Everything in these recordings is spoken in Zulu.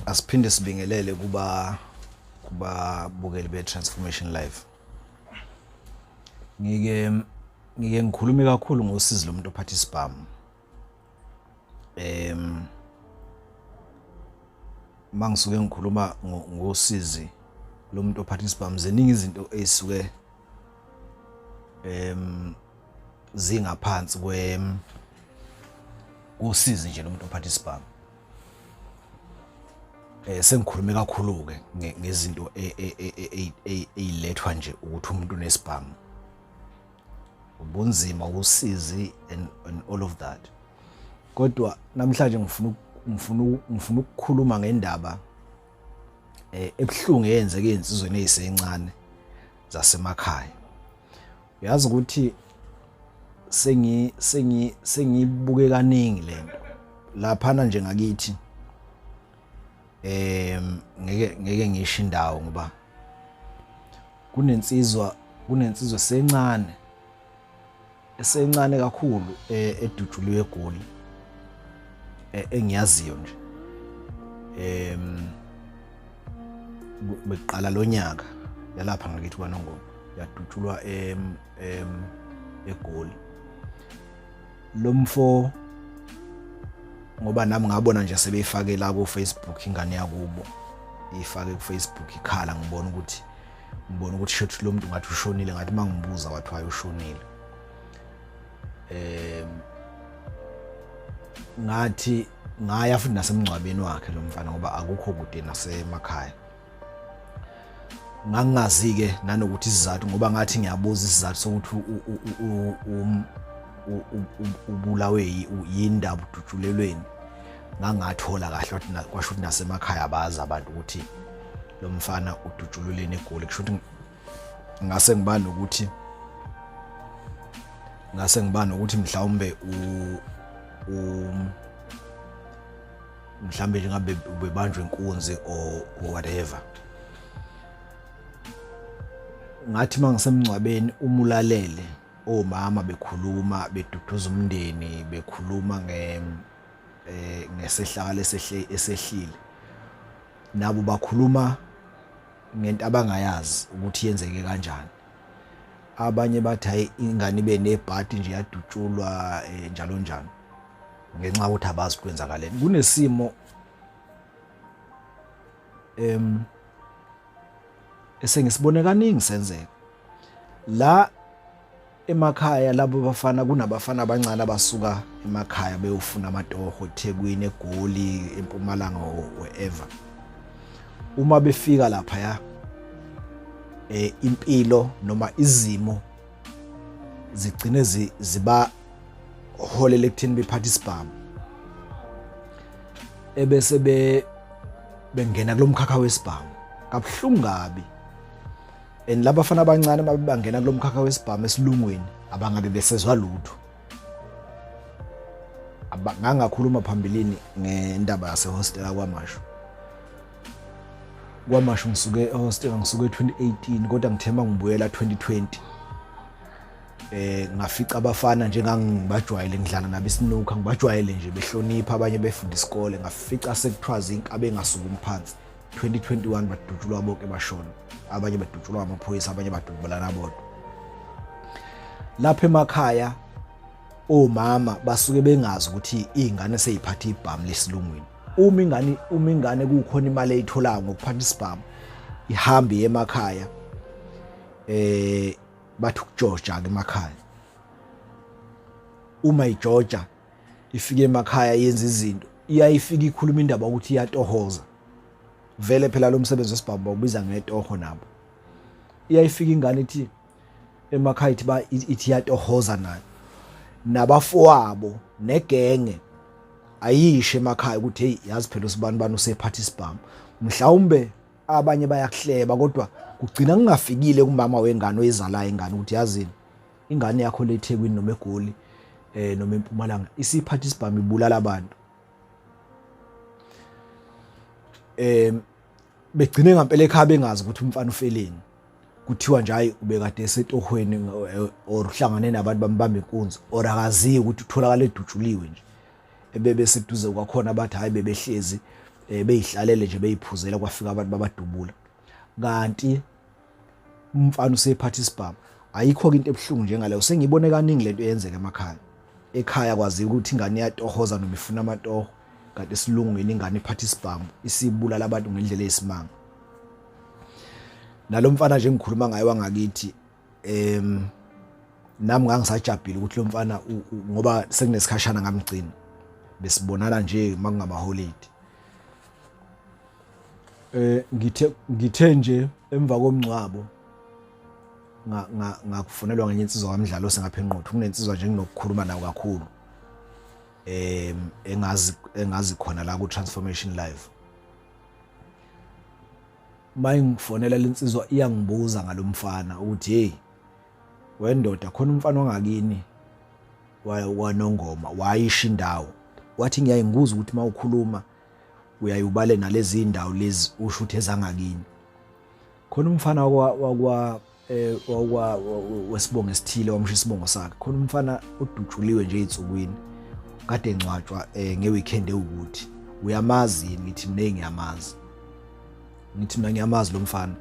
Asiphinde sibingelele kuba kubabukeli be-Transformation Live. Ngike ngikhulume kakhulu ngosizi lomuntu ophatha isibhamu. Mangisuke ngikhuluma ngosizi lomuntu ophatha isibhamu, ziningi izinto ezisuke zingaphansi kwe kusizi nje lomuntu ophatha isibhamu. Sengikhulume kakhulu ke ngezinto eyilethwa nje ukuthi umuntu unesibhamu, ubunzima, usizi and all of that. Kodwa namhlanje ngifuna ukukhuluma ngendaba ebuhlungu eyenzeke ezinsizweni ezisencane zasemakhaya. Uyazi ukuthi sengibuke kaningi lento laphana nje ngakithi. Ngeke ngisho indawo ngoba kunensizwa esencane, esencane kakhulu, edutshuliwe eGoli, engiyaziyo nje. Beqala lonyaka yalapha ngakithi kwaNongoma, yadutshulwa eGoli lo mfo, ngoba nami ngabona nje sebeyifake la ku Facebook, ingane yakubo ifake ku Facebook ikhala. Ngibona ukuthi shuthi lo muntu ngathi ushonile. Ngathi mangibuza, wathi hayi, ushonile. Ngathi ngaya futhi nasemngcwabeni wakhe lo mfana, ngoba akukho kude nasemakhaya. Ngangingazi ke nanokuthi isizathu, ngoba ngathi ngiyabuza isizathu sokuthi ubulawe yindaba, udutshulelweni, ngangathola kahle. Kwasho ukuthi nasemakhaya abazi abantu ukuthi lo mfana udutshulelweni eGoli. Kusho ukuthi ngase ngiba nokuthi mhlawumbe u mhlawumbe nje ngabe ubebanjwe inkunzi or whatever. Ngathi mangisemngcwabeni, uma ulalele omama bekhuluma, beduduza umndeni, bekhuluma nge ngesehlakalo esehle esehlile, nabo bakhuluma ngento abangayazi ukuthi yenzeke kanjani. Abanye bathi hayi, ingane ibe nebhadi nje, yadutshulwa, njalo njalo, ngenxa yokuthi abazi kwenzakaleni. Kunesimo esengisibone kaningi senzeka la emakhaya. Labo bafana, kunabafana abancane abasuka emakhaya beyofuna amatoho eThekwini, eGoli, eMpumalanga or wherever. Uma befika lapha ya impilo noma izimo zigcine ziba holela ekutheni bephathe isibhamu, ebese be bengena kulomkhakha wesibhamu kabuhlungu kabi. And labafana abancane mabangena kulomkhakha wesibhamu esilungwini, abangabe besezwa lutho. Ngangakhuluma phambilini ngendaba yasehostela KwaMashu. KwaMashu ngisuke ehostela, ngisuke 2018, kodwa ngithemba ngibuyela 2020. Ngafica abafana njengangibajwayele, ngidlala nabo isinukha, ngibajwayele nje, behlonipha, abanye befunda isikole. Ngafica sekuthiwa zinkabe engasukumi phansi. 2021 badutshulwa bonke, bashona. Abanye badutshulwa amaphoyisa, abanye badubulana bodwa. Lapha emakhaya omama basuke bengazi ukuthi izingane seyiphatha ibhamu lesilungwini. Uma ingane kukhona imali eyitholayo ngokuphatha isibhamu, ihambe emakhaya, bathi ukujoja ke emakhaya. Uma ijoja ifike emakhaya, yenza izinto, iyayifika ikhuluma indaba ukuthi iyatohoza. Vele phela lo msebenzi wesibhamu bawubiza ngetoho nabo. Iyayifika ingane ithi emakhaya, ithi ba ithi iyatohoza nayo nabafowabo negenge, ayishe emakhaya ukuthi hey, yazi phela usibani bani usephatha isibhamu. Mhlawumbe abanye bayakuhleba, kodwa kugcina kungafikile kumama wengane oyizalayo ingane ukuthi yazini, ingane yakho leThekwini noma eGoli noma eMpumalanga isiphatha isibhamu, ibulala abantu. Begcine ngempela ekhaya bengazi ukuthi umfana ufeleni. Kuthiwa nje hayi, ubekade esetohweni or uhlangane nabantu bambamba inkunzi, or akaziyo ukuthi utholakala edutshuliwe nje. Ebebe seduze kwakhona bathi hayi, bebehlezi eh beyihlalele nje beyiphuzela kwafika abantu babadubula kanti umfana usephatha isibhamu ayikho ke into ebuhlungu njengaleyo sengiyibone kaningi lento eyenzeka emakhaya ekhaya kwaziwa ukuthi ingane iyatohoza noma ifuna amatoho kanti esilungwini ingane iphatha isibhamu isibulala abantu ngendlela eyisimanga nalomfana nje ngikhuluma ngaye wangakithi em nami ngangisajabhile ukuthi lo mfana ngoba sekunesikhashana ngamgcina besibonana nje makungamaholidi eh ngithe ngithe nje emva komngcwabo ngakufonelwa ngenye insizwa kamdlalo sengapha enquthu kunensizwa nje nginokukhuluma nawo kakhulu em engazi engazi khona la ku Transformation Live mayingifonela lensizwa iyangibuza ngalomfana ukuthi hey wendoda khona umfana wangakini wanongoma wayisha indawo wathi ngiyayinguza ukuthi mawukhuluma uyayubale nalezi indawo lezi usho ukuthi ezangakini khona umfana wakwa eh wakwa wesibongo esithile wamsho isibongo sakhe khona umfana odutshuliwe nje ezinsukwini kade engcwatshwa eh ngeweekend ewukuthi uyamazi yini ngithi mina ngiyamazi ngithi mina ngiyamazi lo mfana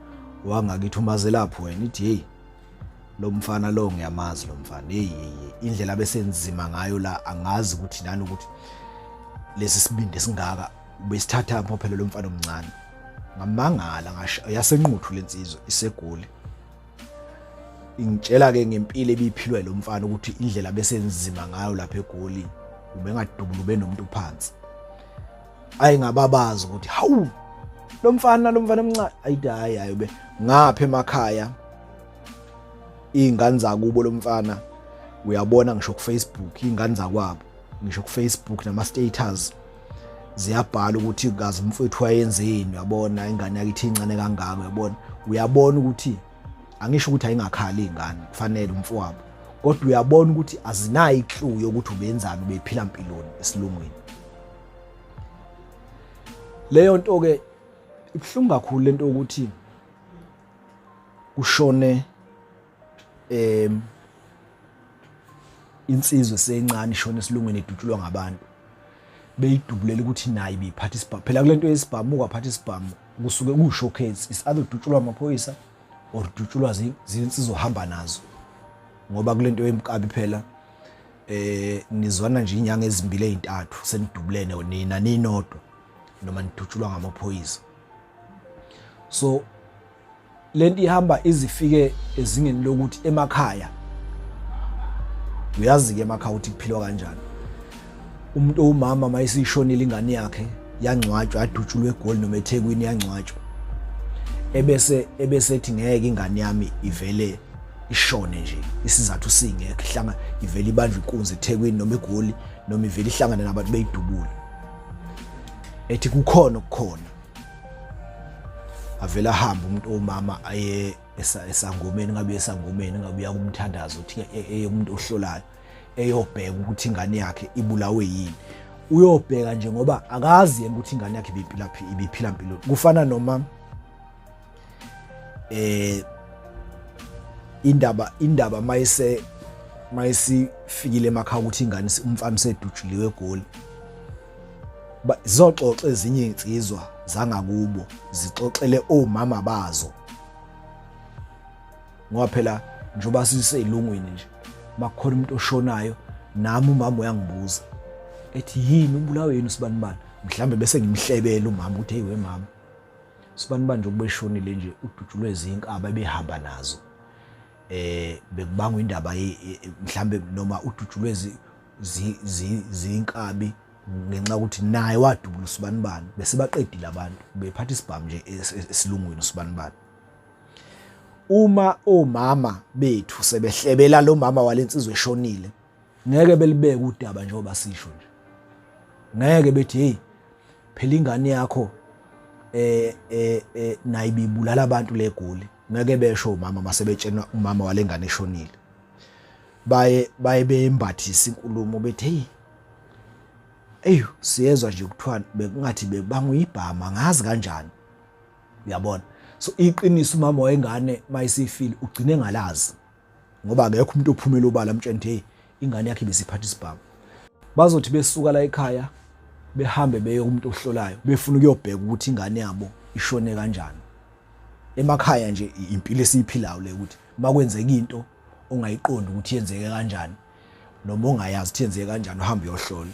wangakithi umazelaphi wena ithi hey lo mfana lo ngiyamazi lo mfana hey indlela abesenzima ngayo la angazi ukuthi nani ukuthi lesi sibindi esingaka ubesithatha pho phela lo mfana omncane ngamangala ngasho yasenquthu lensizwa isegoli ingitshela ke ngempilo ebiphilwa lo mfana ukuthi indlela besenzima ngayo lapha egoli ubengadubula ube nomuntu phansi ayingababazi ukuthi hawu lo mfana lo mfana omncane ayithi hayi hayi ube ngapha emakhaya iy'ngane zakubo lo mfana uyabona ngisho ku-Facebook iy'ngane zakwabo ngisho ku-Facebook nama-status ziyabhala ukuthi kazi umfowethu wayenzeni uyabona ingane yakithi incane kangaka uyabona uyabona ukuthi angisho ukuthi ayingakhali ingane kufanele umfowabo kodwa uyabona ukuthi azinayo iclue yokuthi ubenzani ubephila mpiloni esilungwini leyo nto ke ibuhlungu kakhulu lento ukuthi kushone em insizwe esencane ishona esilungwini idutshulwa ngabantu beyidubulela ukuthi nayo ibiphatha isibhamu phela kulento yesibhamu ukwaphatha isibhamu kusuke kuwu-showcase is either udutshulwa amaphoyisa or udutshulwa zinsizwa ohamba nazo ngoba kulento yemkabi phela eh nizwana nje inyanga ezimbili ezintathu senidubulene nina ninodwa noma nidutshulwa ngamaphoyisa so lento ihamba izifike ezingeni lokuthi emakhaya uyazi ke emakhaya ukuthi kuphilwa kanjani umuntu owumama mayisishonile ingane yakhe yangcwatshwa yadutshulwa egoli noma eThekwini yangcwatshwa ebese ebese ethi ngeke ingane yami ivele ishone nje isizathu singekho ihlanga ivele ibanjwe inkunzi eThekwini noma eGoli noma ivele ihlangane nabantu beyidubule ethi kukhona okukhona avele ahambe umuntu omama aye esangomeni ngabe esangomeni ngabe uya kumthandazo uthi e, eye umuntu ohlolayo eyobheka ukuthi ingane yakhe ibulawe yini uyobheka nje ngoba akazi yena ukuthi ingane yakhe ibiphila ibiphila mpilo kufana noma eh indaba indaba mayise mayisifikile emakhaya ukuthi ingane umfana usedutshuliwe egoli zizoxoxa ezinye insizwa zangakubo zixoxele omama bazo ngoba phela njengoba siseyilungwini nje makukhona umuntu oshonayo nami umama uyangibuza ethi yini ubulawe yini usibanibani mhlambe bese ngimhlebela umama ukuthi hey wemama sibanibani nje ukubeshonile nje udutshulwe izinkaba ebehamba nazo eh bekubangwa indaba mhlambe noma udutshulwe zinkabi ngenxa yokuthi naye wadubula usibanibani bese baqedile abantu bephatha isibhamu nje esilungwini usibanibani uma omama bethu sebehlebela lo mama walensizwe eshonile ngeke belibeke udaba njengoba sisho nje ngeke bethi hey phela ingane yakho eh eh, eh nayo ibibulala abantu legoli ngeke besho umama masebetshenwa umama walengane eshonile baye baye bembathisa inkulumo bethi hey eyu siyezwa nje kuthiwa bekungathi bebanguyibhama ngazi kanjani uyabona so iqiniso umama wengane mayisifile ugcine ngalazi ngoba akekho umuntu ophumela obala amtshela ukuthi hey ingane yakhe ibisiphatha isibhamu bazothi besuka la ekhaya Behambe beye kumuntu ohlolayo befuna ukuyobheka ukuthi ingane yabo ishone kanjani. Emakhaya nje impilo esiyiphilayo le ukuthi makwenzeka into ongayiqondi ukuthi yenzeke kanjani noma ongayazi ukuthi yenzeke kanjani uhambe uyohlola.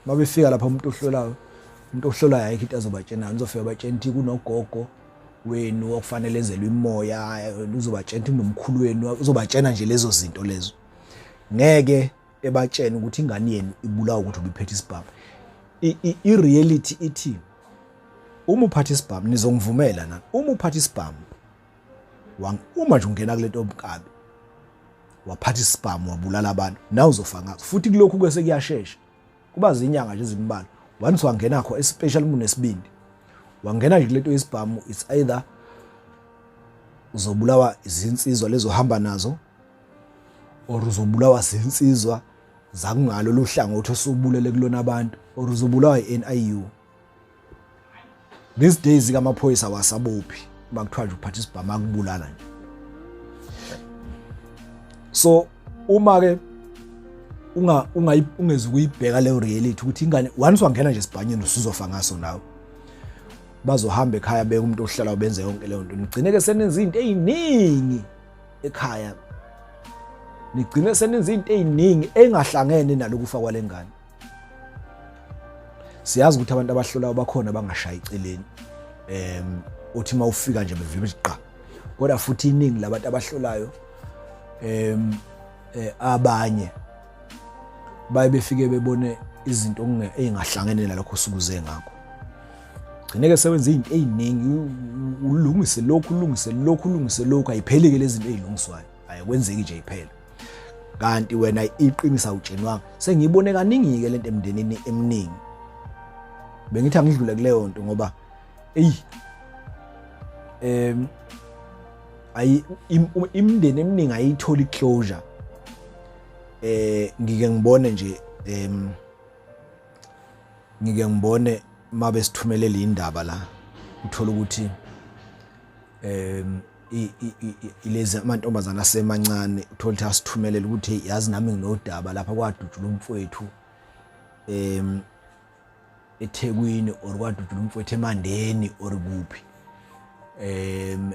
Mabefika lapha umuntu ohlolayo, umuntu ohlolayo ayikho into azobatshena, uzofika batshena ukuthi kunogogo wenu okufanele enzelwe imoya, uzobatshena ukuthi kunomkhulu wenu, uzobatshena nje lezo zinto lezo. Ngeke ebatshena ukuthi ingane yenu ibulawa ukuthi ubiphethe isibhamu. I-reality ithi uma uphatha isibhamu nizongivumela na uma uphatha isibhamu uma nje ungena kulento yobunkabi waphatha isibhamu wabulala abantu nawe uzofa ngaso futhi kulokhu kwese kuyashesha kuba zinyanga nje ezimbalwa once wangena kho especially uma unesibindi wangena nje kulento yesibhamu it's either uzobulawa izinsizwa lezohamba nazo or uzobulawa zinsizwa zakungalo luhlangothi osubulele kulona abantu or uzobulawa i-NIU. These days kamaphoyisa wasabophi uma kuthiwa nje uphatha isibhamu akubulala nje. So uma ke unga ungezi ukuyibheka leyo reality ukuthi ingane once wangena nje esibhanyeni usuzofa ngaso nawe. Bazohamba ekhaya beke umuntu ohlala benze yonke leyo nto. Nigcine ke senenza izinto eziningi ekhaya. Nigcine senenza izinto eziningi engahlangene nalokufa kwalengane. Siyazi ukuthi abantu abahlolayo bakhona bangashayi eceleni. Uthi mawufika nje bevele bethi qa. Kodwa futhi iningi labantu abahlolayo abanye baye befike bebone izinto ezingahlangene nalokho osukuze ngakho. Gcineke sewenza izinto eziningi ulungise lokhu ulungise lokhu ulungise lokhu ayipheli ke lezi zinto ezilungiswayo. Ayikwenzeki nje iphela. Kanti wena iqiniso awutshenwanga. Sengiyibone kaningi ke lento emndenini eminingi. Bengithi angidlule kuleyo nto ngoba eyi ayi imindeni eminingi ayitholi closure. Ngike ngibone nje ngike ngibone mabesithumelela indaba la uthola ukuthi ilezi amantombazana asemancane uthola ukuthi asithumelela ukuthi yazi nami nginodaba lapha kwadutshula umfowethu eThekwini or kwadutshula umfowethu eMandeni or kuphi.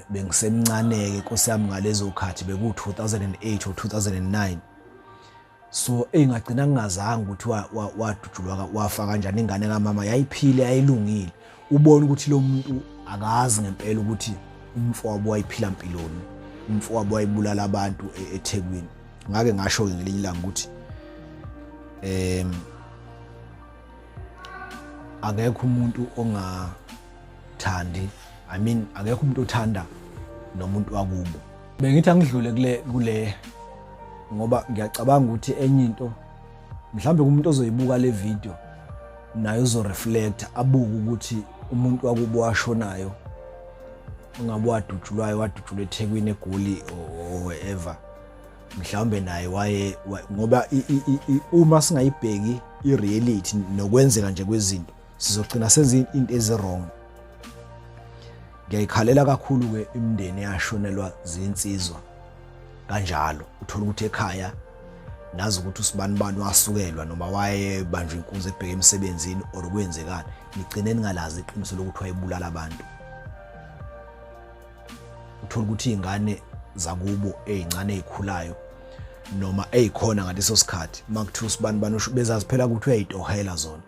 Bengisemncane ke Nkosi yami ngalezo khathi beku 2008 or 2009. So engagcina ngingazange ukuthi wadutshulwa wafa kanjani ingane kamama yayiphile yayilungile. Ubona ukuthi lo muntu akazi ngempela ukuthi umfowabo wayiphila mpiloni, umfowabo wayibulala abantu eThekwini. Ngake ngasho ke ngelinye ilanga ukuthi akekho umuntu ongathandi, I mean akekho umuntu othanda nomuntu wakubo. Bengithi angidlule kule ngoba ngiyacabanga ukuthi enye into mhlambe kumuntu ozoyibuka le video naye uzoreflect abuke ukuthi umuntu wakubo washonayo ungabe wadutshulwayo wadutshulwa eThekwini eGoli or wherever, mhlawumbe naye waye ngoba uma singayibheki i-reality nokwenzeka nje kwezinto sizogcina senza into ezi-wrong. Ngiyayikhalela kakhulu ke imindeni eyashonelwa zinsizwa kanjalo, uthola ukuthi ekhaya nazi ukuthi usibanibani wasukelwa noma wayebanjwe inkunzi ebheke emsebenzini or kwenzekani, nigcine ningalazi iqiniso lokuthi wayebulala abantu. Uthola ukuthi izingane zakubo ezincane ezikhulayo noma ezikhona ngaleso sikhathi makuthiwa usibanibani usho bezazi phela ukuthi uyayitohela zona.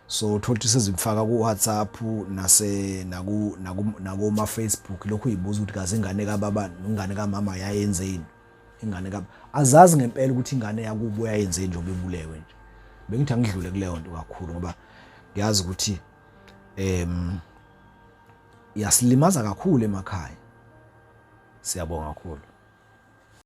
So uthola ukuthi sezimfaka ku WhatsApp nase naku nakoma Facebook lokhu uyibuza ukuthi kaze ingane kababa ingane kamama yayenzeni, ingane kababa azazi ngempela ukuthi ingane yakubo yayenzeni njengoba ibulewe nje. Bengithi angidlule kuleyo nto kakhulu ngoba ngiyazi ukuthi iyasilimaza kakhulu emakhaya. Siyabonga kakhulu.